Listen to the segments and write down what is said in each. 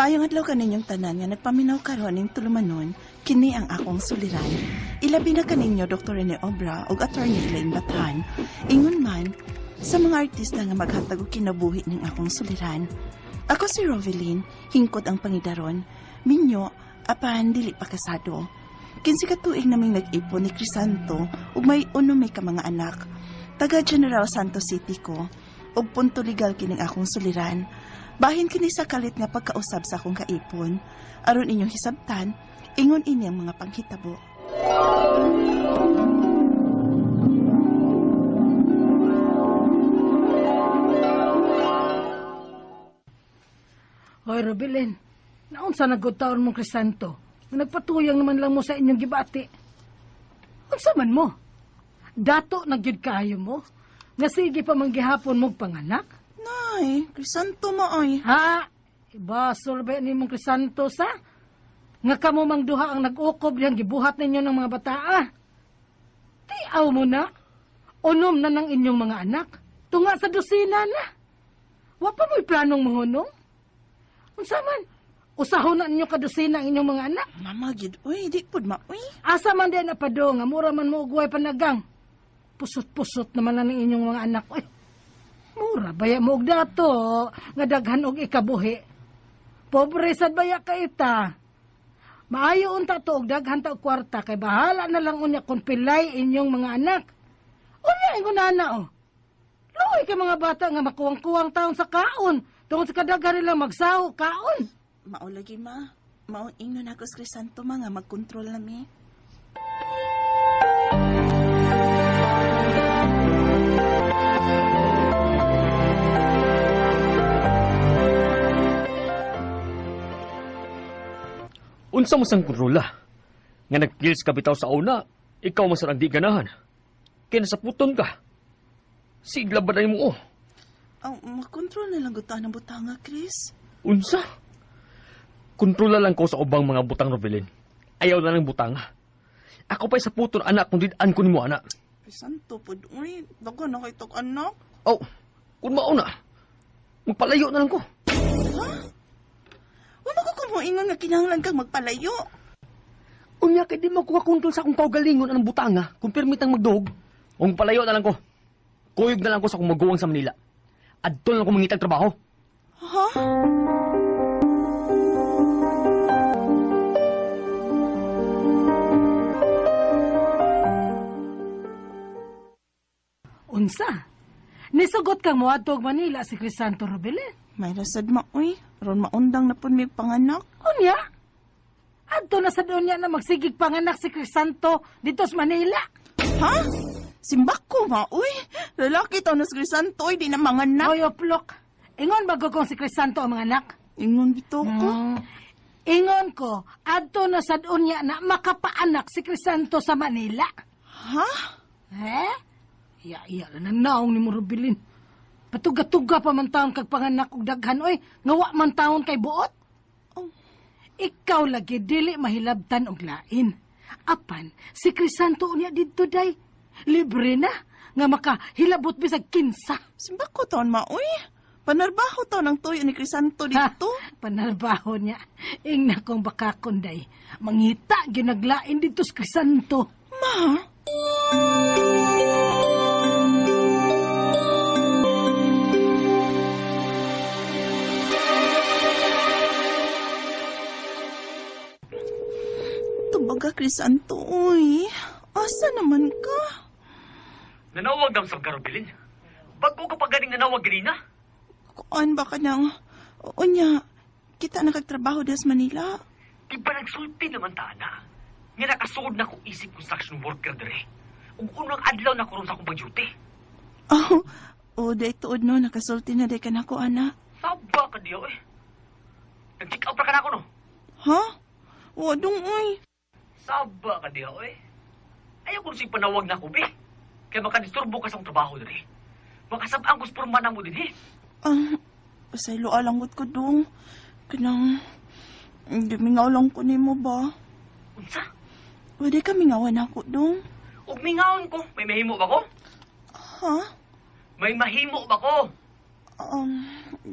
Maayong adlaw kaninyong tanan nga nagpaminaw karon ning tulumanon, kini ang akong suliran. Ilabi na kaninyo Dr. Rene Obra ug Attorney Elaine Bathan. Ingon man sa mga artista nga maghatag og kinabuhi ning akong suliran. Ako si Rovelyn, hingkod ang pangidaron, minyo apan dili pa kasado. 15 ka tuig naming nag-ipon ni Crisanto ug may uno may ka mga anak. Taga General Santos City ko ug punto legal kining akong suliran. Bahin kini sa kalit nga pagkausab sa akong kaipon. Aron inyong hisabtan, ingon ini ang mga panghitabo. Hoy, Robilin, naunsa na gud taon mong Crisanto? Nagpatuyang naman lang mo sa inyong gibati. Unsa man mo? Dato na gyud kaayo mo? Nga sige pa man gihapon mong panganak? Nay, Crisanto mo ay. Ha? Ibasol ba ni mong Crisanto sa? Nga kamo mang duha ang nag-ukob diyang gibuhat ninyo ng mga bataa. Tiaw mo na. Unom na ng inyong mga anak. Tunga sa dosina na. Wa pa mo'y planong muhunong? Unsa man? Usahon na ninyo kadosina ang inyong mga anak. Mama gid, uy, di pud ma, uy. Asa man din na pado nga mura man mo ugway panagang. Pusot-pusot naman na ng inyong mga anak. Uy, mura baya mo og dato nga daghan og ikabuhi. Pobre sad baya ka ita. Maayo unta to og daghan ta og kwarta kay bahala na lang unya kung pilay inyong mga anak. Unya ingon ana oh. Luoy kay mga bata nga makuwang-kuwang taon sa kaon tungod sa kadaghan nila magsaho kaon. Mao lagi ma. Mao ingnon ako sa Crisanto ma nga magkontrol na mi. Unsa mo sang kontrola? Nga nagpils ka bitaw sa una, ikaw man sad ang di ganahan. Kaya nasaputon ka. Sigla ba na mo oh? Aw, makontrol na lang gud ta ng butanga, Chris. Unsa? Kontrola lang ko sa ubang mga butang, Rovelyn. Ayaw na lang butanga. Ako pa'y saputon, anak, kung did-an ko nimo, anak. Crisanto pud, uy, daghan na kay tog anak. Oh, kung mauna, magpalayo na lang ko. Ha? Wa mo ko kumuingon nga kinahanglan kang magpalayo. Unya kay di mo ko kakontrol sa akong kaugalingon anang butanga kung permitang magduhog. Kung palayo na lang ko. Kuyog na lang ko sa akong maguwang sa Manila. Adto na lang ko mangitag trabaho. Ha? Unsa? Nisugot kang moadto og Manila si Crisanto Robilin. May rasad ma, uy. Ron maundang na pun may panganak. Unya? Adto na sa doon niya na magsigig panganak si Crisanto dito sa Manila. Ha? Simbak ko ma, uy. Lalaki taw na si Crisanto, uy. Di na manganak. Oy, oplok. Ingon bago kong si Crisanto ang mga anak? Ingon bitaw ko. Ingon ko, adto na sa doon niya na makapaanak si Crisanto sa Manila. Ha? Eh? Iya, iya na naong ni mo, Rubilin. Patuga-tuga pa man taon kag panganak og daghan, oy. Nga wa man taon kay buot. Oh. Ikaw lagi dili mahilabtan og lain. Apan, si Crisanto unya didto day. Libre na nga makahilabot bisag 15. Simbak ko taon ma, uy. Panarbaho taon ang tuyo ni Crisanto dito. Ha, panarbaho niya. Ingna kong baka kunday. Mangita ginaglain dito si Crisanto. Ma? Tubaga, Crisanto, uy. Asa naman ka? Nanawag daw sa Karobilin. Bago ka pa ganing nanawag ganina? Kuan ba ka nang... Unya, kita nakagtrabaho des Manila. Di ba nagsulti naman ta, ana? Nga nakasugod na ko isip construction worker dire. Ug unang adlaw na ko ron sa akong pag-duty. Oh, oh, day tuod no, nakasulti na day ka na ko, ana. Saba ka diyo eh. Nag-check out ra ka na ako, no? Ha? Wadong, uy. Saba ka diyo eh. Ayaw ko sing panawag na ko, be. Kaya makadisturbo ka sa akong trabaho dire. Makasabang ko sa porma na mo din, eh. Ah, pasaylo alangot ko dong. Kanang, gimingaw lang ko nimo ba? Unsa? Pwede ka mingawan ako dong. Ug mingawon ko, may mahimo ba ko? Ha? May mahimo ba ko?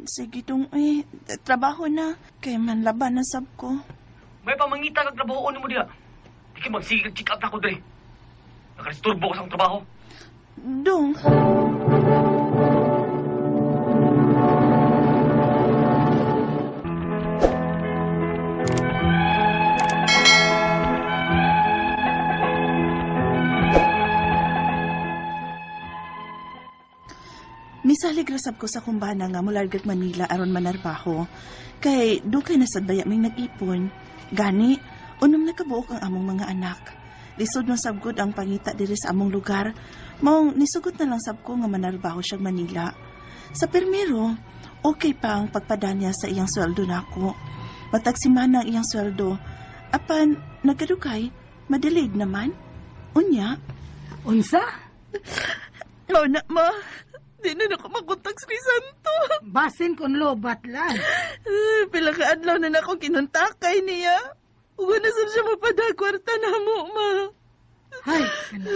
Sige dong eh, trabaho na. Kay man laban na sab ko. May pamangita kag trabahoon nimo diha. Di kay magsige kag check out na ko dre. Nakaristurbo ko sa akong trabaho. Dong. Misalig rasab ko sa kumbana nga mulargag Manila aron manarbaho. Kay dugay na sad baya may nag-ipon. Gani, unom na kabuok ang among mga anak. Lisod man sab gud ang pangita diri sa among lugar. Maong nisugot na lang sab ko nga manarbaho siyang Manila. Sa permiro, okay pa ang pagpadanya sa iyang sweldo nako. Matag simana ang iyang sweldo. Apan, nagkadukay, madelayed naman. Unya, Unsa? mao na ma. Di na nako makontak si Crisanto. Basin kon lobat lang. Pila ka adlaw na nako kinontakay niya. Ugo na sab siya mapadakwarta na mo, ma. Hay, kana.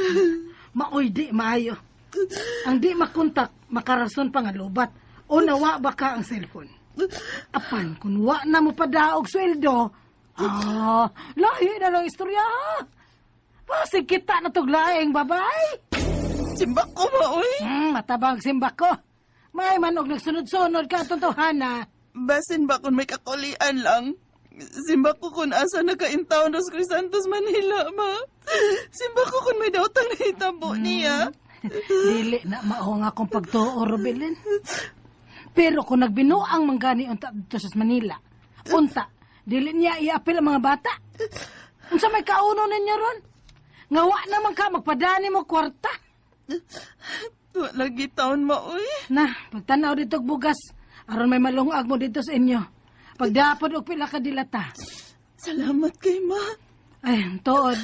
Maoy di maayo. Ang di makontak, makarason pa nga lobat. O nawa ba ka ang cellphone? Apan, kung wa na mo padaog sweldo, lahi na lang istorya. Pasig kita na tuglaing babay. Simbak ko, ma, oy. Matabang simbak ko. May man og nagsunod-sunod ka atong tohana. Basin ba kung may kakulian lang? Simbak ko kung asa naka-intaon sa Crisantos, Manila, ma. Simbak ko kung may daotang nahitabo niya. Dili na mao nga akong pagtuo, Rubilin. Pero kung nagbinuang manggani unta dito sa Manila, unta, dili niya iapil ang mga bata. Unsa may kauno ninyo ron? Nga wa naman ka magpadani mo kwarta. Wa lagi taon, ma, oy. Na, pagtanaw dito og bugas, aron may malungag mo dito sa inyo. Pagdapod og pila ka dilata. Salamat kay ma. Ay, tuod.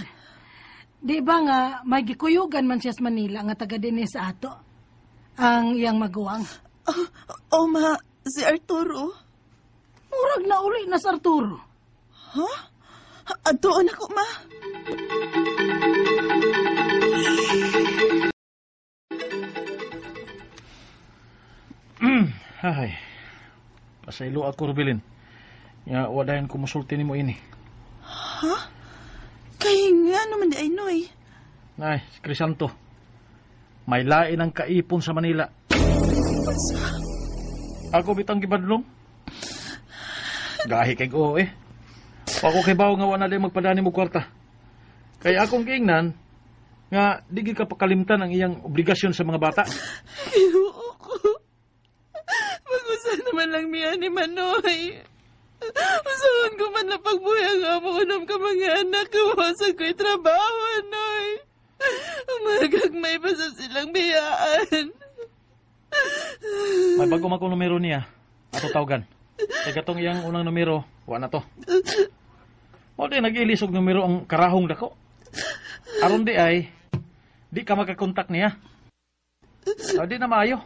Di ba nga may gikuyugan man siya sa Manila nga taga dinhi sa ato? Ang iyang maguwang. Oh, ma, si Arturo. Murag na uli na sa Arturo. Huh? Adtoon ako, ma. Hay. Pasaylo ako, Rubilin. Nga, wadayan ko musulti nimo ini. Kay nga naman di ay noy. Ay, si Crisanto. May lain ang kaipon sa Manila. Ako bitang gibadlong. Gahi kay oo eh. Ako kay bawo nga wala na magpadani mo kwarta. Kaya akong giingnan nga di gid ka pakalimtan ang iyang obligasyon sa mga bata. Ginoo ko. Mag-usa naman lang miya ni Manoy. Usahan ko man na pagbuhay ang amo unom ka mga anak. Iwasan ko'y trabaho, Noy. Magagmay pa sa silang biyaan. May bago man kong numero niya. Ato tawagan. Kay katong iyang unang numero, wa na to. Mao di nag-ilis og numero ang karahong dako. Aron di ay di ka makakontak niya. Di na maayo.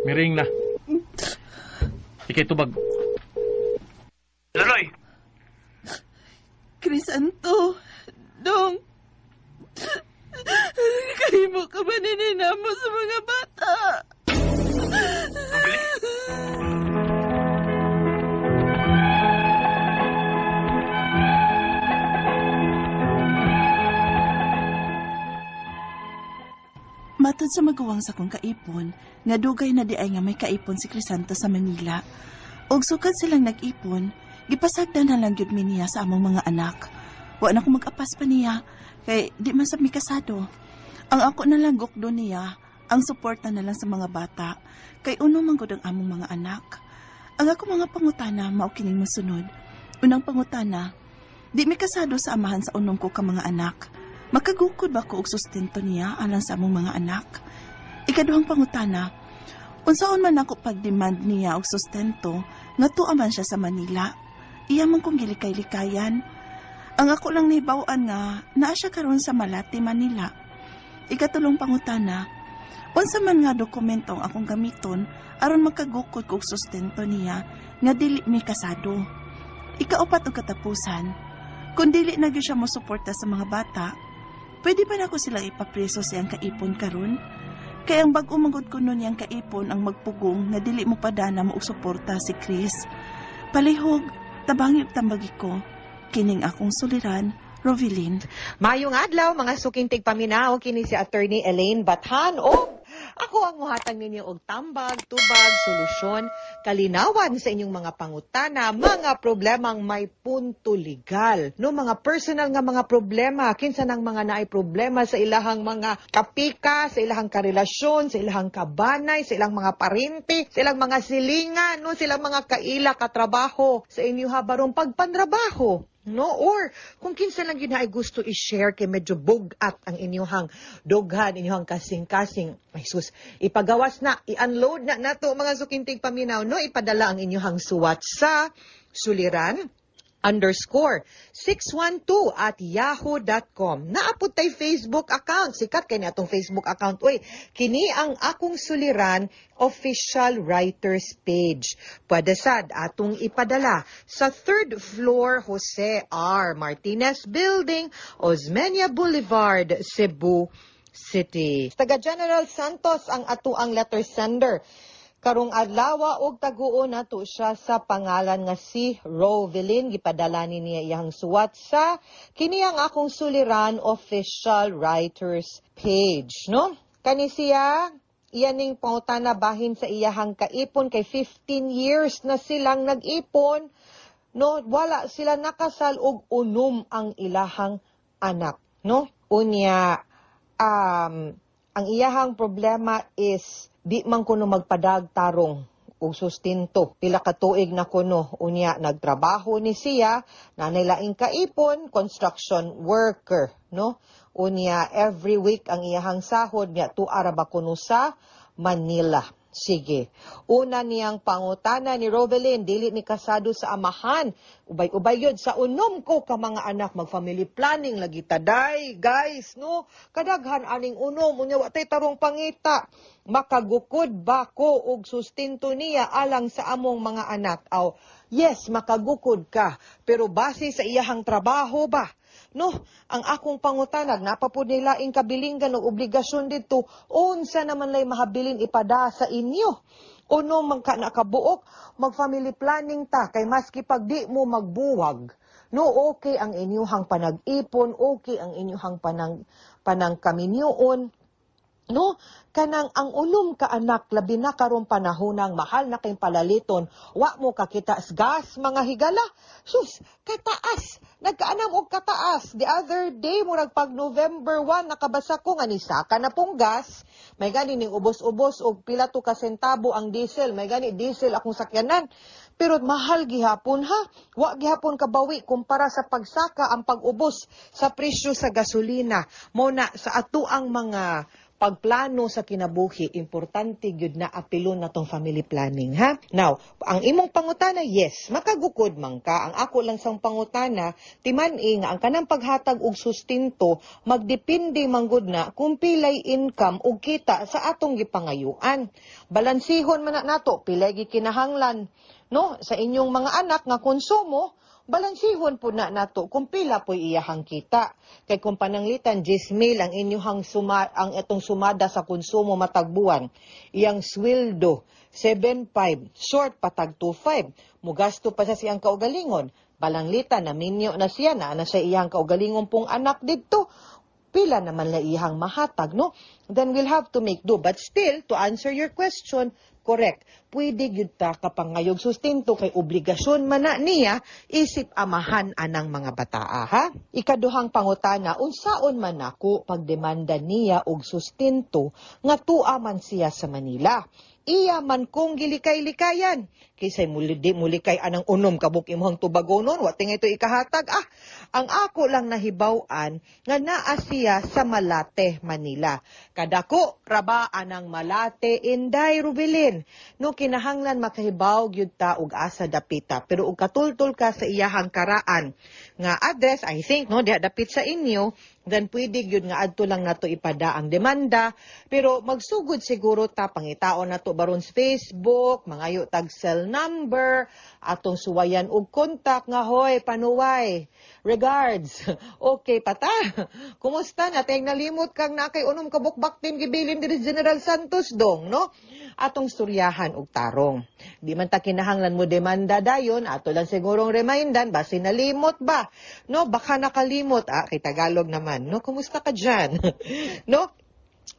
Miring na. Ikay tubag. Laloy. Crisanto, dong. Kahimo ka ba nininamo sa mga bata? Matod sa maguwang sa kong kaipon, nga dugay na di ay nga may kaipon si Crisanto sa Manila. Og sukad silang nag-ipon, gipasagdan na lang gyud mi niya sa among mga anak. Wa na ko mag-apas pa niya, kay di man sab mi kasado. Ang ako na lang gukdo niya, ang suporta na lang sa mga bata, kay uno man gud ang among mga anak. Ang ako mga pangutana mao kining mosunod. Unang pangutana, di mi kasado sa amahan sa unong ko ka mga anak. Makagukod ba ko og sustento niya alang sa among mga anak? Ikaduhang pangutana, unsaon man ako pag-demand niya og sustento nga tuwa man siya sa Manila. Iya man kong gilikay-likayan. Ang ako lang nahibaw-an nga naa siya karon sa Malate, Manila. Ikatulong pangutana, unsa man nga dokumento ang akong gamiton aron makagukod ko og sustento niya nga dili mi kasado. Ikaupat og katapusan, kung dili na gyud siya mosuporta sa mga bata, pwede ba nako silang ipapreso siyang kaipon karon? Kay ang bag-o man gud kuno niyang kaipon ang magpugong nga dili mo padana mo og suporta si Chris. Palihog, tabangi og tambagi ko. Kining akong suliran, Rovilyn. Mayong adlaw, mga suking tigpaminaw, kini si Attorney Elaine Bathan og ako ang muhatag ninyo og tambag, tubag, solusyon, kalinawan sa inyong mga pangutana, mga problemang may punto legal. No, mga personal nga mga problema, kinsa nang mga naay problema sa ilahang mga kapika, sa ilahang karelasyon, sa ilahang kabanay, sa ilang mga parente, sa ilang mga silingan, no, sa ilang mga kaila, katrabaho, sa inyo habarong pagpanrabaho. No? Or kung kinsa lang yun ay gusto i-share kay medyo bugat ang inyuhang dughan, inyuhang kasing-kasing. Ay sus, ipagawas na, i-unload na nato, mga suking tigpaminaw, no? Ipadala ang inyuhang suwat sa suliran_612@yahoo.com. Naa pod tay Facebook account. Sikat kay atong Facebook account. Uy, kini ang Akong Suliran Official Writers Page. Pwede sad atong ipadala sa third floor, Jose R. Martinez Building, Osmeña Boulevard, Cebu City. Taga General Santos ang atuang letter sender karong adlaw og taguon nato siya sa pangalan nga si Rovelyn. Gipadala ni niya iyang suwat sa kini ang Akong Suliran Official Writers Page, no? Kani siya, iyaning pangutana bahin sa iyahang kaipon kay 15 years na silang nag-ipon, no? Wala sila nakasal og 6 ang ilahang anak, no? Unya ang iyahang problema is di man kuno magpadag tarong og sustento. Pila ka tuig na kuno unya nagtrabaho ni siya, nanay laing kaipon, construction worker, no? Unya every week ang iyahang sahod niya, tuara ba kuno sa Manila. Sige. Una niyang pangutana ni Rovelyn, dili ni kasado sa amahan. Ubay-ubay yun sa 6 ko ka mga anak, mag-family planning lagi taday, guys, no? Kadaghan aning 6, unya wa tay tarong pangita. Makagukod ba ko og sustento niya alang sa among mga anak? Aw, yes, makagukod ka, pero base sa iyahang trabaho ba? No, ang akong pangutanag, napapud nila ing kabilinggan og obligasyon didto, unsa naman lay mahabilin ipada sa inyo? Uno man ka nakabuok, mag-family planning ta, kay maski pag di mo magbuwag, no, okay ang inyuhang panag-ipon, okay ang inyuhang panangkaminyoon, no? Kanang ang 6 ka anak, labi na karong panahonang mahal na kayong palaliton, wa mo kakita sa gas, mga higala. Sus, kataas. Nagkaanam og kataas. The other day, murag pag November 1, nakabasa ko nga nisaka na pong gas. May gani ning ubos-ubos og pila to ka sentabo ang diesel. May gani diesel akong sakyanan. Pero mahal gihapon ha. Wa gihapon kabawi kumpara sa pagsaka ang pag-ubos sa presyo sa gasolina. Mo na sa ato ang mga pagplano sa kinabuhi, importante gyud na apilon na tong family planning, ha? Now, ang imong pangutana, yes, makagukod man ka. Ang ako lang sang pangutana, timan-i nga ang kanang paghatag og sustento, magdepende man gud na kung pilay income og kita sa atong gipangayuan. Balansihon man na nato, pilay gikinahanglan, no, sa inyong mga anak nga konsumo, balansihon po na nato kung pila po'y iyahang kita. Kay kung pananglitan 10,000 ang inyuhang suma, ang itong sumada sa konsumo matag buwan, iyang sweldo 7.5, short patag 2.5, mugasto pa sa siyang kaugalingon. Balanglitan na minyo na siya na na siya iyang kaugalingon pong anak didto, pila naman la iyang mahatag, no? Then we'll have to make do. But still, to answer your question, correct. Pwede gyud ta kapangayog sustento kay obligasyon man na niya isip amahan anang mga bataa, ha? Ikaduhang pangutana, unsaon man nako pagdemanda niya og sustento nga tua man siya sa Manila? Iya man kong gilikay-likayan. Kinsay muli di mulikay anang 6 kabuk imong tubagonon, wa tingay to ikahatag. Ah, ang ako lang nahibaw-an nga naa siya sa Malate, Manila. Kadako raba anang Malate, Inday Rubilin. No, kinahanglan makahibaw gyud ta og asa dapita. Pero og katultol ka sa iyahang karaan nga address, I think, no, diha dapit sa inyo, then pwede gyud nga adto lang nato ipada ang demanda. Pero magsugod siguro ta, pangitaon nato baron sa Facebook, mangayo tag cell. number, atong suwayan og contact nga hoy panuway. Regards. Okay pata. Kumusta na tayong nalimot kang na kay unom ka bukbaktin gibilin diri General Santos dong, no? Atong storyahan og tarong. Di man ta kinahanglan mo demanda dayon, ato lang sigurong remindan basi nalimot ba? No, baka nakalimot kay Tagalog naman, no? Kumusta ka dyan? No?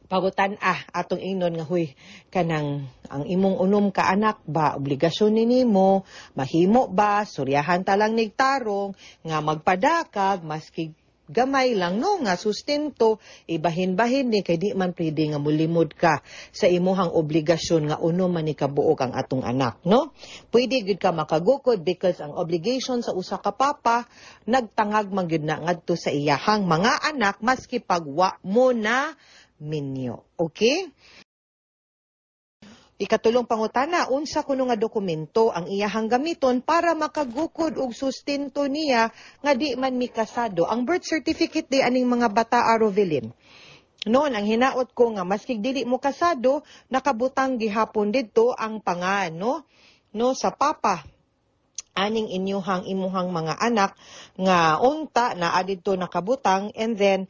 Pagutan atong ingnon nga huy kanang ang imong unom ka anak ba obligasyon ni nimo mahimo ba suryahan ta lang nigtarong nga magpadakag maski gamay lang no nga sustento ibahin-bahin ni kay di man pwede nga mulimod ka sa imuhang obligasyon nga unom man ni kabuok ang atong anak, no? Pwede gyud ka makagukod because ang obligation sa usa ka papa nagtangag man gyud na ngadto sa iyahang mga anak maski pagwa mo na minyo. Okay? Ikatulong pangutana, unsa kuno nga dokumento ang iyahang gamiton para makagukod og sustento niya nga di man mikasado. Ang birth certificate di aning mga bata Rovelyn. Noon, ang hinaot ko nga maski dili mo kasado, nakabutang gihapon didto ang pangan, no? No, sa papa aning inyuhang imuhang mga anak nga unta na adidto nakabutang, and then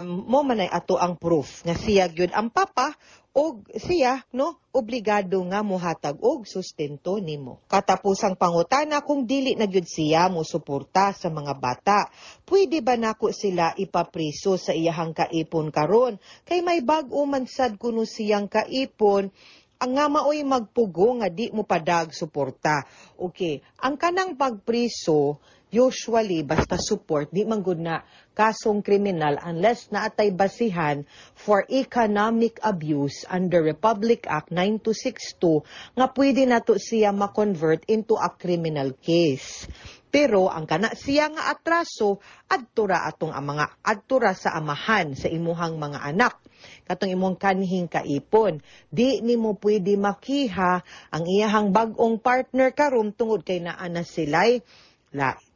mo manay ato ang proof nga siya gyud ang papa og siya no obligado nga mohatag og sustento nimo. Katapusang pangutana, kung dili na gyud siya mo suporta sa mga bata, pwede ba nako sila ipapriso sa iyahang kaipon karon? Kay may bag-o man sad kuno siyang kaipon ang nga maoy magpugo nga di mo padag suporta. Okay, ang kanang pagpriso, usually basta support di man gud na kasong kriminal unless naatay basihan for economic abuse under Republic Act 9262 nga pwede nato siya ma-convert into a criminal case. Pero ang kana siya nga atraso adtura atong ang mga adtura sa amahan sa imuhang mga anak katong imong kanhing kaipon. Di nimo pwede makiha ang iyahang bag-ong partner karon tungod kay naa na sila'y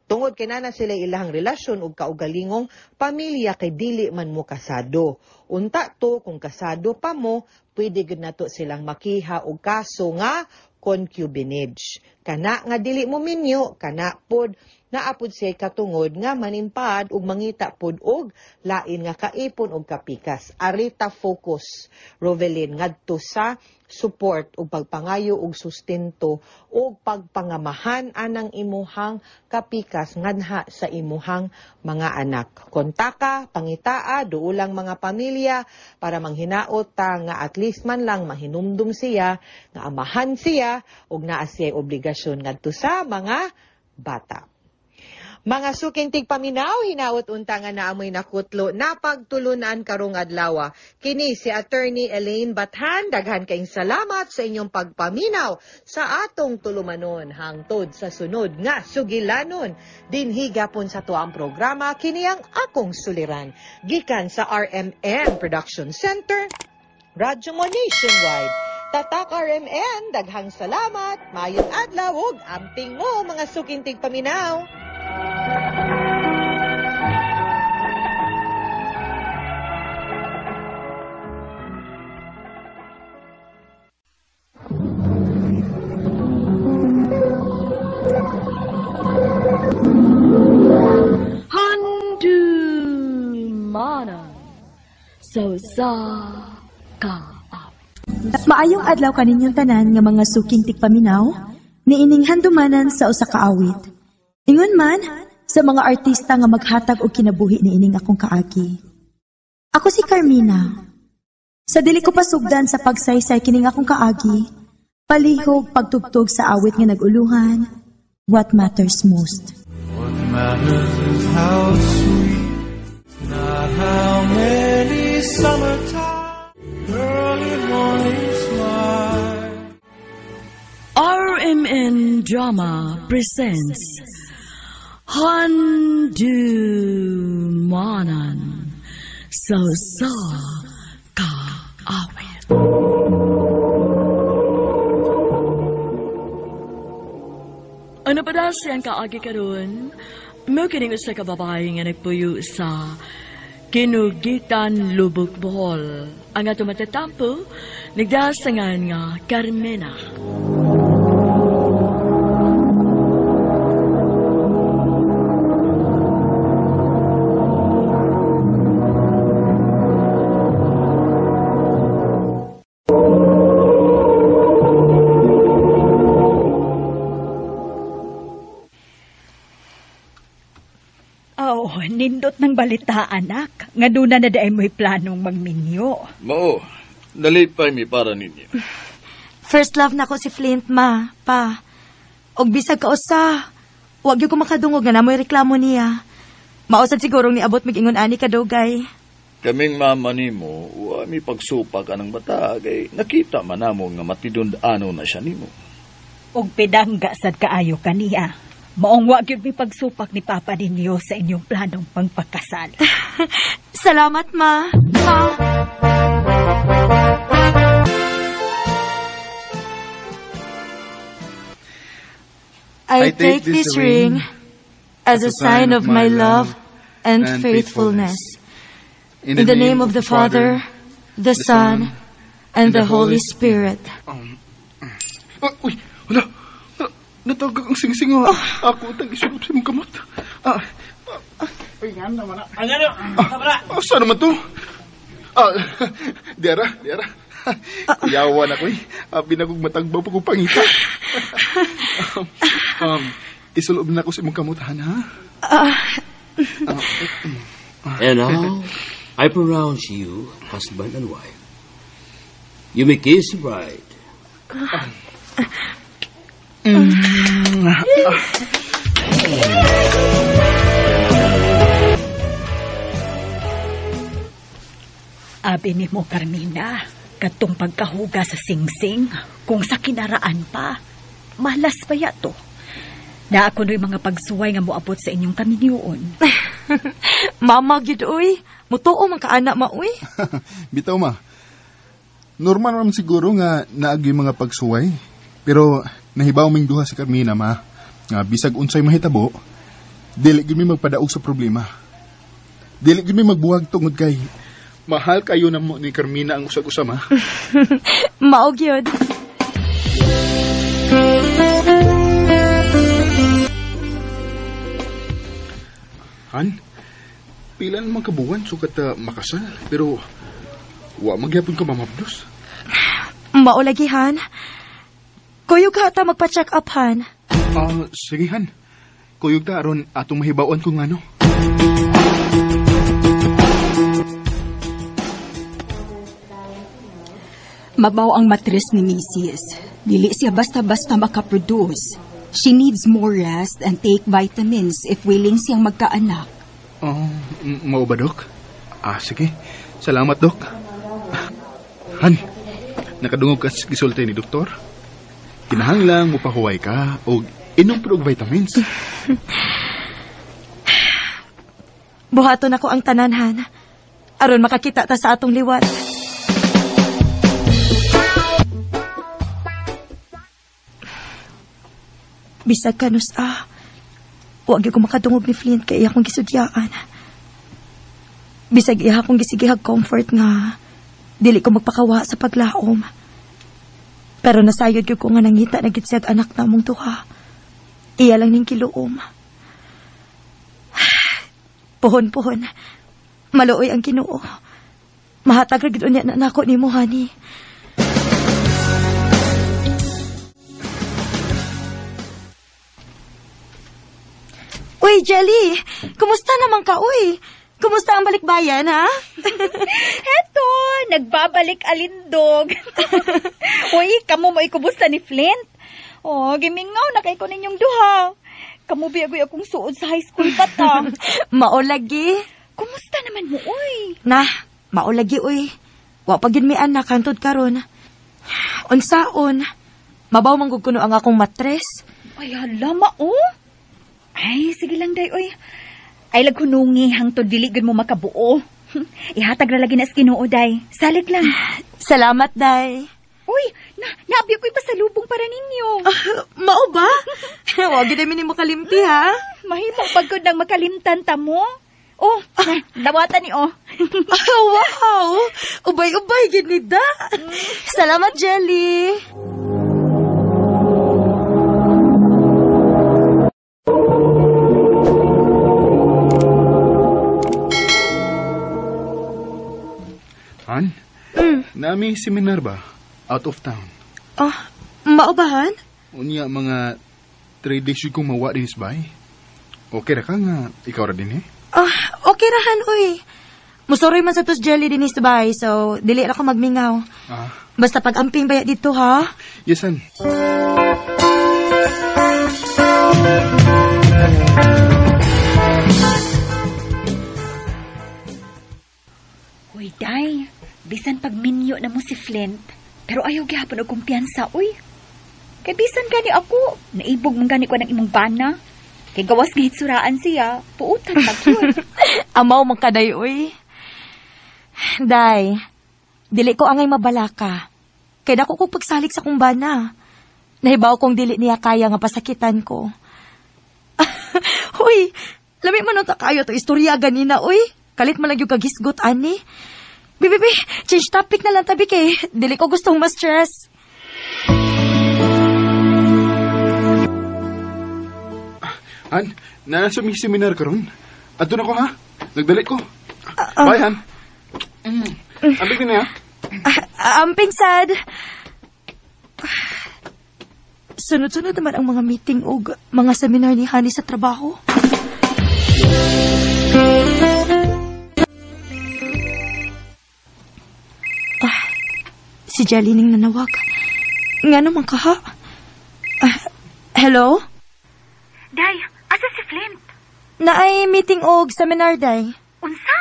tungod kay naa na sila ilahang relasyon ug kaugalingong pamilya kay dili man mo kasado. Unta to kung kasado pa mo, pwede gud nato silang makiha og kaso nga concubinage. Kana nga dili mo minyo, kana pod naapod siya katungod nga manimpad ug mangita pod og lain nga kaipon og kapikas. Arita focus, Rovelyn, ngadto sa support ug pagpangayo og sustento ug pagpangamahan anang imuhang kapikas nganha sa imuhang mga anak. Kontaka, pangitaa, duulang mga pamilya para manghinaot ta nga at least man lang mahinumdum siya, nga amahan siya ug naa siya obligasyon ngadto sa mga bata. Mga suking tigpaminaw, hinaot unta nga naamoy nakutlo, napagtulunan karong adlaw. Kini si Attorney Elaine Bathan, daghan kayong salamat sa inyong pagpaminaw sa atong tulumanon hangtod sa sunod nga sugilanon. Dinhi gapon sa tuang programa, kini ang akong suliran. Gikan sa RMN Production Center, Radyo Mo Nationwide. Tatak RMN, daghang salamat, mayong adlaw ug amping mo mga suking tigpaminaw. Handumanan sa usa ka awit. Maayong adlaw kaninyong tanan nga mga suking tigpaminaw, niining handumanan sa usa ka awit. Ingon man sa mga artista nga maghatag og kinabuhi niining akong kaagi. Ako si Carmina. Sa dili ko pasugdan sa pagsaysay kining akong kaagi, palihog pagtugtog sa awit nga nag-uluhan, What Matters Most. What matters is how sweet, not how many summertime, early morning smile. RMN Drama presents Handumanan sa usa ka awit. Ano pa daw siyang kaagi karon? Mo kining usa ka babae nga nagpuyo sa Kinugitan, Lubog, Bohol. Ang ato matatampo, nagdasangan nga Carmena. Oh, nindot ng balita, anak. Nga doon na daay mo'y planong magminyo. Mao, nalipay mi para ninyo. First love na ko si Flint, ma, pa. Og bisag ka usa, wag gyud ko makadungog nga namoy reklamo niya. Mausad sigurong niabot mig-ingon ani kadugay. Kaming mama nimo, wa mi pagsupak anang bata kay nakita man namo nga matidund-ano na siya nimo. Og pidangga sad kaayo kaniya. Maong wa gyud mi pagsupak ni Papa ninyo sa inyong planong pangpakasal. Salamat, ma. Pa. I take this ring as a sign of my love and faithfulness. In the name of the Father, the Son, and the Holy Spirit. Uy, wala. Natagag ang singsing. Oh. Ako tang isulop sa imong kamot. Uy, nga naman. Saan naman to? Diara. Kuyawan ako eh. Binagog matagbaw pag pangita. Isulob na ako sa imong kamot, Han, ha? And now, I pronounce you husband and wife. You may kiss the bride. Abi ni mo, Carmina, katong pagkahuga sa singsing, kung sa kinaraan pa, malas pa yato. Na ako no'y mga pagsuway nga moabot sa inyong kaminyoon. Mama, gyud oy. Mutuo man ka anak ma, uy. Bitaw, ma. Normal naman siguro nga naagi mga pagsuway. Pero nahibaw ming duha si Carmina, ma. Nga bisag unsay mahitabo, dili gyud mi magpadaog sa problema. Dili gyud mi magbuhag tungod kay mahal kayo na mo ni Carmina ang usag-usa, ma. Mao gyud. Han, pila naman kabuwan sukat makasal, pero wa magyapon ka mamabdos. Mao lagi, Han. Kuyog ka ata magpa-check up, Han. Sige, Han. Kuyog ta aron atong mahibaw-an kung ano. Mabaw ang matres ni Mrs. Dili siya basta-basta makaproduce. She needs more rest and take vitamins if willing siyang magkaanak. Oh, mao ba, Dok? Sige. Salamat, Dok. Han, nakadungog ka sa gisulti ni Doktor? Kinahanglang mupahuway ka og inom pero og vitamins. Buhaton ako ang tanan, Han. Aron makakita ta sa atong liwat. Bisag kanus wa gyud ko makadungog ni Flint kay iya akong gisudyaan. Bisag iya akong gisigihag comfort nga dili ko magpakawa sa paglaom. Pero nasayod gyud ko nga nangita na gid siyag anak namong duha. Iya lang ning kiluom. Puhon-puhon. Maluoy ang Ginoo. Mahatag ra gid unya na nako nimo, honey. Uy, Jelly! Kumusta naman ka, uy? Kumusta ang balikbayan, ha? Heto, nagbabalik alindog. Uy, kamo mo ikumusta ni Flint? Oh, gimingaw na kay ko ninyong duha. Kamo biyagoy akong suod sa high school pa ta. Maolagi. Kumusta naman mo, uy? Nah, maolagi, uy. Wa pa gid mi anak hantod karon. Unsaon? Mabaw man gud kuno ang akong matres. Ay, hala, mao. Ay, sige lang, day, uy. Ay, laghunungi, hangtod dili gud mo makabuo. Ihatag ra lagi na sa Ginoo, day. Salig lang. Salamat, day. Uy, naabi ko'y pasalubong para ninyo. Mao ba? Wag gid mi nimo kalimti, ha? Mahimo pagkod nang makalimtan ta mo. Oh, dawatan ni oh. Wow! Ubay-ubay gid ni da. Salamat, Jelly. Han, nami seminar ba? Out of town. Mao ba, Han? Unya mga 3 days yun kong mawa din isbay. Okay ra ka nga ikaw ra din eh? Ah, okay ra Han, uy. Musuroy man sa tos jelly din sa bahay, so dili ra ko magmingaw. Ah. Basta pag-amping baya dito, ha? Yes, Han. Uy, day. Bisan pagminyo na mo si Flint, pero ayaw gihapon og kumpiyansa, uy. Kay bisan gani ako, naibog man gani ko ng imong bana. Kay gawas nga hitsuraan siya, puutan magyud. Amaw man kaday, uy. Day, dili ko angay mabalaka. Kay dako kong pagsalig sa kong bana. Nahibaw kong dili niya kaya nga pasakitan ko. Uy, lami man unta kayo to istorya ganina, uy. Kalit man lang yung kagisgot, ani. Bibi, change topic na lang tabi kay. Dili ko gustong ma-stress. Han, nasa mi seminar karon. Adto na ko ha. Nagdali ko. Bye, Han. Amping din niya. Amping sad. Sunod-sunod naman ang mga meeting og mga seminar ni Honey sa trabaho. Ah, si Jelly ning nanawag. Nga naman kaha. Hello? Day, asa si Flint? Naay meeting og seminar, Day. Unsa?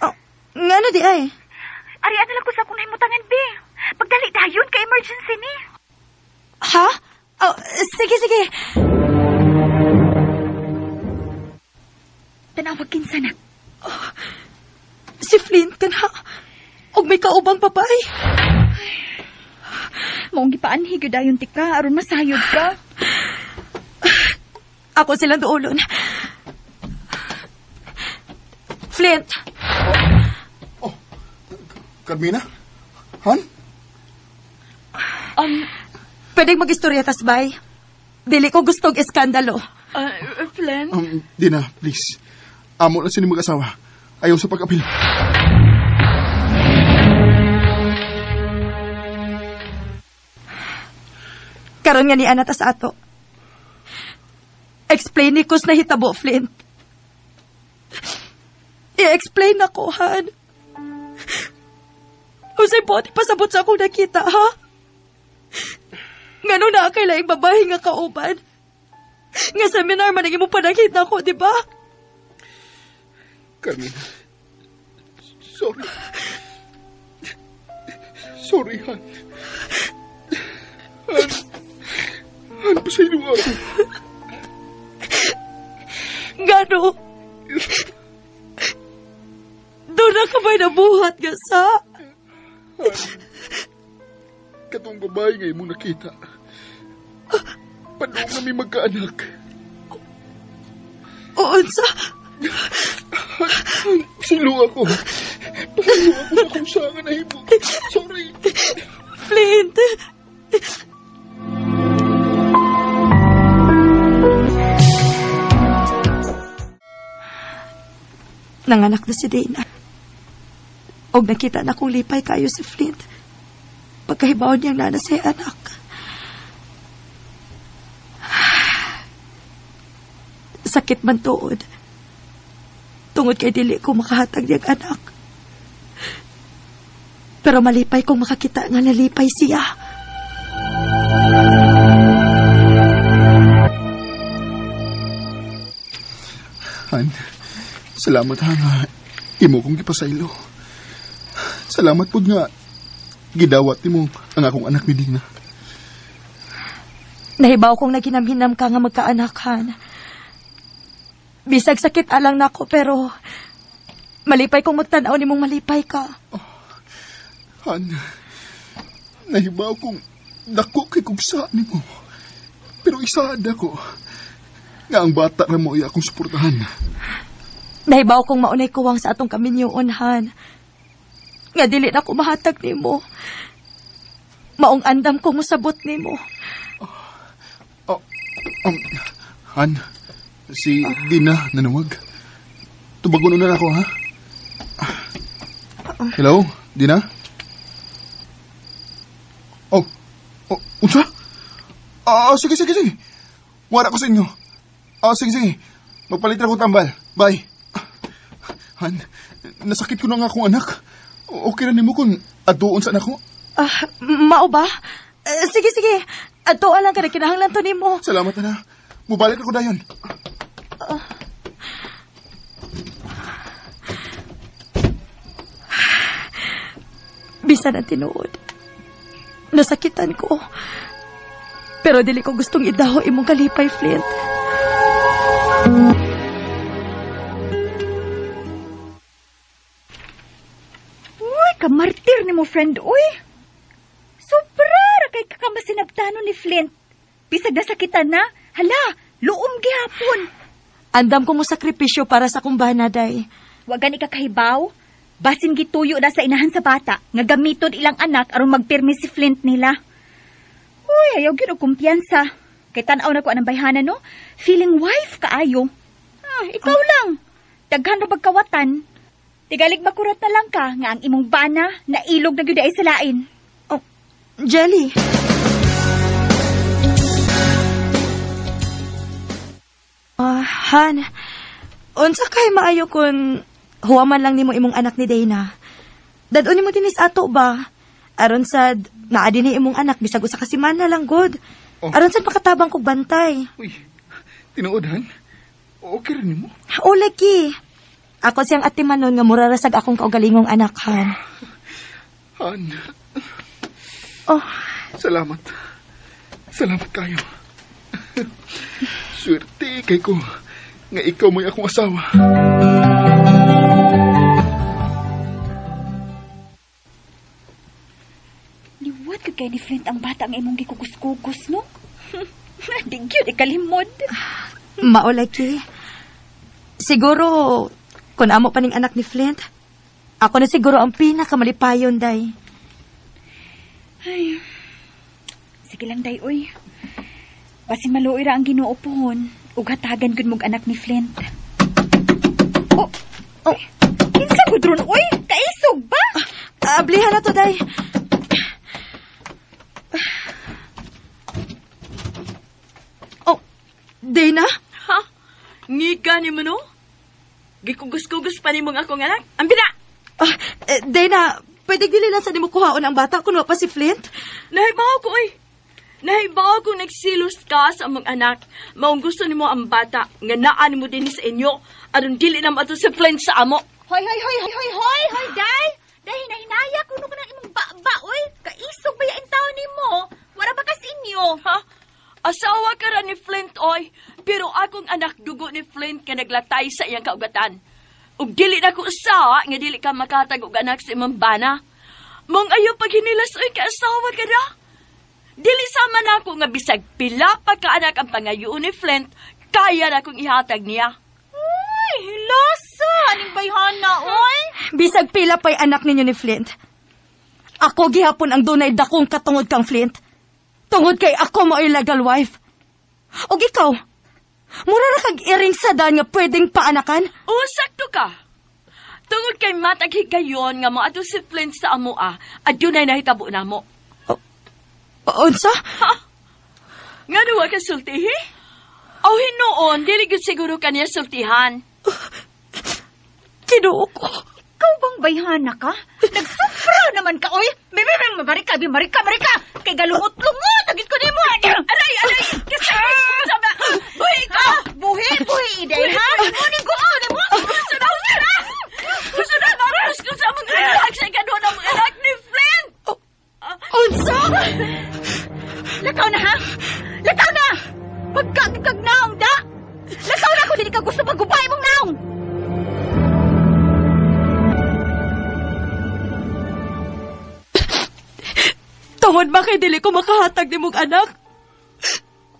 Oh, nga no di ay? Ari, ano lang ko sa akong nahimutangan, be. Pagdali dayon kay emergency ni. Ha? Oh, sige, sige. Tanawag kinsa na. Oh, si Flint ka na. Og may kaubang babae. Maong gipaanhi gyud dayon tika aron masayod ka. Ako silang duolon. Flint. Oh, Carmina? Han? Pwedeng mag-istorya tas, bay. Dili ko gustong iskandalo. Flint? Dina, please. Amo na sini mag-asawa. Ayaw sa pag-apil. Karon nga ni Ana tas ato. Explain ni kus na hitabo, Flint. I-explain ako, Han. Usay po, di pasabot sa akong nakita, ha? Ngano na kay laing babae nga kauban? Nga seminar man ang imong panakita ko, di ba? Carmina, sorry. Sorry, Han. Han, Han, pasaylo ako. Gano? Doon na ka ba'y nabuhat nga sa? Han, katong babae nga imong nakita. Paano kami magkaanak? Oonsa? Pasaylo ako. Pasaylo ako sa kung saan nga nahimo. Sorry. Flint. Nanganak na si Dana. Og nakita na kong lipay kayo si Flint. Pagkahibaw niyang nana sa anak. Sakit man tuod. Tungod kay dili ko makahatag niyang anak. Pero malipay kong makakita nga nalipay siya. Han, salamat ha nga imo kong gipasaylo. Salamat pud nga gidawat nimo ang akong anak ni Dina. Nahibaw kong naginamhinam ka nga magkaanak, Han. Bisag sakit alang nako pero malipay kong magtan-aw nimong malipay ka. Oh, Han, nahibaw kong dako kay kugsa nimo. Pero isaad ako nga ang bata ra mo ay akong suportahan. Nahibaw kong maunay kuwang sa atong kaminyoon, Han. Nga dili na ko mahatag nimo. Maong andam ko mosabot nimo. Han, si Dina nanawag. Tubagon na ako, ha? Hello, Dina? Oh, unsa? Sige. Wala ko sa inyo. Sige. Magpalit ra ko tambal. Bye. Han, nasakit ko na nga akong anak. Okay ra nimo kung aduon sa anak ko? Mao ba? Sige, sige. Adtoa lang ka na kinahanglan to nimo. Salamat na. Mubalik ako dayon. Bisan ang tinuod. Nasakitan ko. Pero dili ko gustong idaho imong kalipay, Flint. Uy, kamartir ni mo, friend, uy. Sobra ra kay kakamasinabtano ni Flint. Bisag nasakitan na, hala, luom gihapon. Andam ko mo sakripisyo para sa kumbana, day. Wa gani ka kahibaw. Basin gituyo na sa inahan sa bata nga gamiton ilang anak aron magpirmi si Flint nila. Uy, ayaw gyud og kumpiyansa. Kay tan-aw na ko anang bayhana, no? Feeling wife kaayo. Ikaw lang. Daghan ra pagkawatan. Tigalig makurot na lang ka nga ang imong bana nailog na gyud ay sa lain. Oh, Jelly. Han, unsa kay maayo kun huwaman lang nimo imong anak ni Dana? Dad-on nimo dinis ato ba? Aron sad naa dinhi imong anak bisag usa ka semana lang gud. Oh. Aron sad makatabang kog bantay. Uy, tinuod Han? Okay ra nimo? O lagi. Ako siyang atimanon nga mura ra sag akong kaugalingong anak, Han. Han. Oh. Salamat. Salamat kayo. Swerte kay ko nga ikaw mo'y akong asawa. Liwat ka kay ni Flint ang bata ang imong gikugus-kugus, no? Di gyud ikalimod. Maulaki. Siguro, kung amo pa ning anak ni Flint, ako na siguro ang pinakamalipayon, day. Ay, sige lang, day, uy. Basin maluoy ra ang Ginoo pohon, ug hatagan gud mog anak ni Flint. Oh, oh. Kinsa gud ron, uy? Kaisog ba? Ablihan na to, day. Oh, Dana? Ha? Ngiga ni mo, no? Gikugus-kugus pa ni mong akong anak. Ambina! Dana, pwede dili lang sa nimo kuhaon ang bata kung wa pa si Flint? Nahibaw ko, oy. Nahibaw kung nagsilos ka sa among anak. Maong gusto nimo ang bata nga naa nimo dinhi sa inyo aron dili na maato si Flint sa amo. Hoy, hoy, hoy, hoy, hoy, hoy, hoy, day! Day, hinahinaya kuno ka ng imong ba-ba, oy. Kaisog ba yain taon nimo? Wala ba kas inyo? Ha? Asawa ka ra ni Flint, oy. Pero akong anak dugo ni Flint ka naglatay sa iyang kaugatan. Ug dili na ko usa nga dili ka makatag og anak sa imong bana. Mong ayaw paghinilas, oy, kaasawa ka ra. Dili sama na ako nga bisag pila pa ka anak ang pangayoon ni Flint, kaya na akong ihatag niya. Uy, hilasa! Aning bayhana, oy! Bisag pila pa'y anak ninyo ni Flint. Ako gihapon ang dunay dakong katungod kang Flint. Tungod kay ako mao'y legal wife. Og ikaw, mura ra kag iring sa daan nga pwedeng paanakan? O, sakto ka. Tungod kay matag higayon nga moadto si Flint sa amoa, adunay nahitabo namo. Unsa? Ha? Nga duwa ka sultihi? O hinuon, dili gyud siguro kaniya sultihan. Kinuo ko. Ikaw bang bayhana ka? Nagsufra naman ka, oy! Bebe, marika, marika, marika! Kay galungot-lungot! Agit ko nimo! Aray, aray! Kasama! Buhi ka! Buhi, buhi, iday, ha? Ni guo, ni mo! Gusto na, gusto na! Gusto na, maras ko sa mga anak sa ikaduha ng mga anak ni Flint! Unsa? Lakaw na, ha? Lakaw na! Pagkagkag naong, da! Lakaw na kung hindi ka gusto paggubay mong naong! Tungod ba kay dili ko makahatag ni mong anak?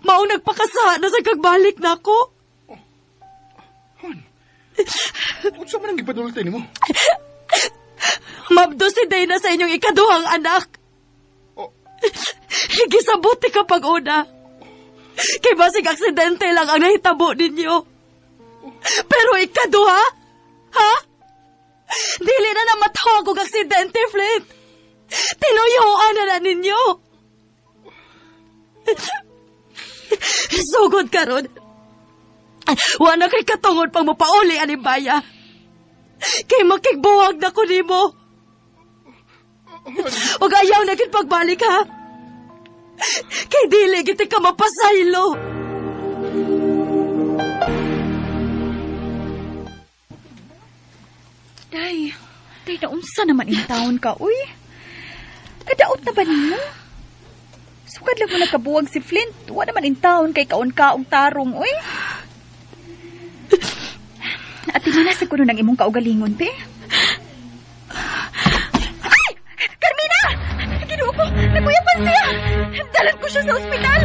Maong nagpakasaha na sa kagbalik na ako. Oh, Han, unsa man ang gipadulti nimo? Mabdo si Dana sa inyong ikaduhang anak. Oh. Gisabuti ka pag-una. Kay basig aksidente lang ang nahitabo ninyo. Pero ikaduha? Ha? Dili na namatawag og aksidente, Flint. Tinuyuan na na ninyo. Sugod karon. Wa na kay katungod pang mapauli ani baya. Kay makigbuwag na ko nimo. Ug ayaw na gid pagbalik ha. Kay dili gid ka mapasaylo. Day, day naunsa naman in town ka, uy. Kadaot na ba nimo? Sukad lang mo nagkabuwag si Flint. Wa naman in town kay kaon-kaong tarong, uy. Ati man nasa kuno ng imong kaugalingon, pe. Ay! Carmina! Ginoo ko! Nakuyapan siya! Dalan ko siya sa ospital!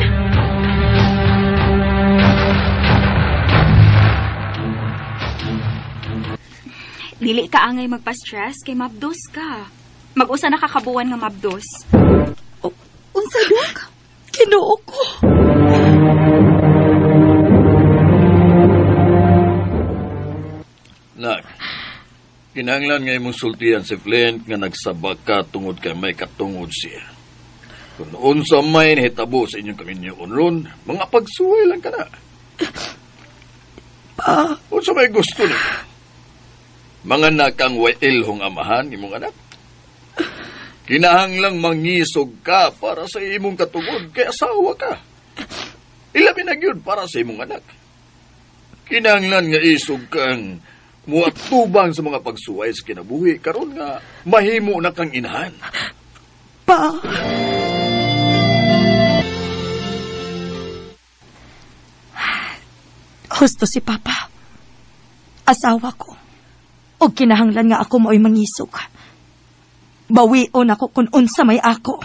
Dili ka angay magpa-stress kay mabdos ka. Mag-usa na kakabuan nga mabdos. Unsa dok? Ginoo ko. Nak, kinahanglan nga imong sultian si Flint nga nagsabak ka tungod kay may katungod siya. Kung unsa may nahitabo sa inyong kaminyoon ron, mga pagsuway lang ka na. Pa? Unsa may gusto niyo? Mga nakang way ilhong amahan imong anak. Kinahanglang mangisog ka para sa imong katungod kay asawa ka. Ilabi na gyud para sa imong anak. Kinahanglan nga isog kang muatubang sa mga pagsuway sa kinabuhi karon nga mahimo na kang inahan. Pa. Husto si Papa. Asawa ko. O kinahanglan nga ako mao'y mangisog. Bawion ako kung unsa may ako.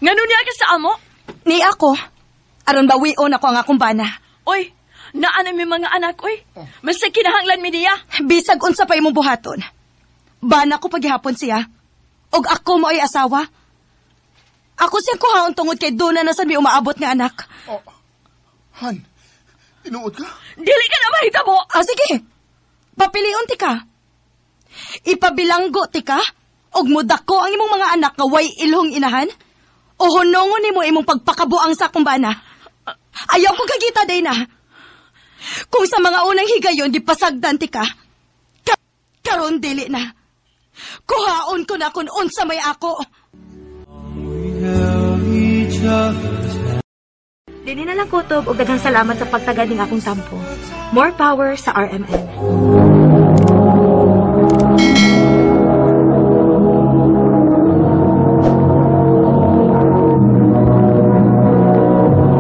Ngano niya ka sa amo? Ni ako. Aron bawion ako ang akong bana. Oy, naa na mi mga anak, oy. Mas kinahanglan mi niya. Bisag unsa pa imong buhaton. Bana ko paghihapon siya. Og ako mao'y asawa. Ako siyang kuhaon tungod kay doon na nasan mi umaabot nga anak. Oh, Han, tinuod ka? Dili ka na mahitabo! Ah, sige. Papilion ti ka. Ipabilanggo ti ka. Og mudako ang imong mga anak nga way ilhong inahan. O hunongon nimo imong pagpakabuang sa akong bana. Ayaw ko kagita, Dana. Kung sa mga unang higayon, di pasagdan ti ka. Karon dili na. Kuhaon ko na kung unsa may ako. Dini na lang kutob og daghang salamat sa pagtagad ning akong tampo. More power sa RMN.